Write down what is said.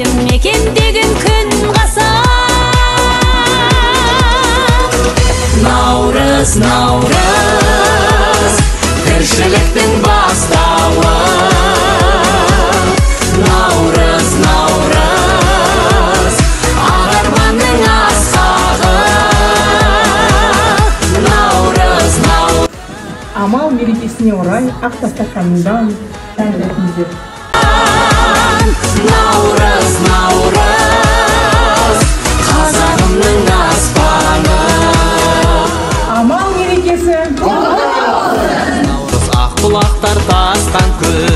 Елім мекендеген күн қасаң. Наурыз, наурыз, тіршіліктің бастауы. Наурыз, наурыз, ақ арманның асқағы. Наурыз, наурыз. Амал мерекесіне орай ақ дастарханыңдан дәм татыңыздар. Наурыз, наурыз, қазағымның аспаны. Амал мерекесі Наурыз, ақ бұлақтар тасқан күн.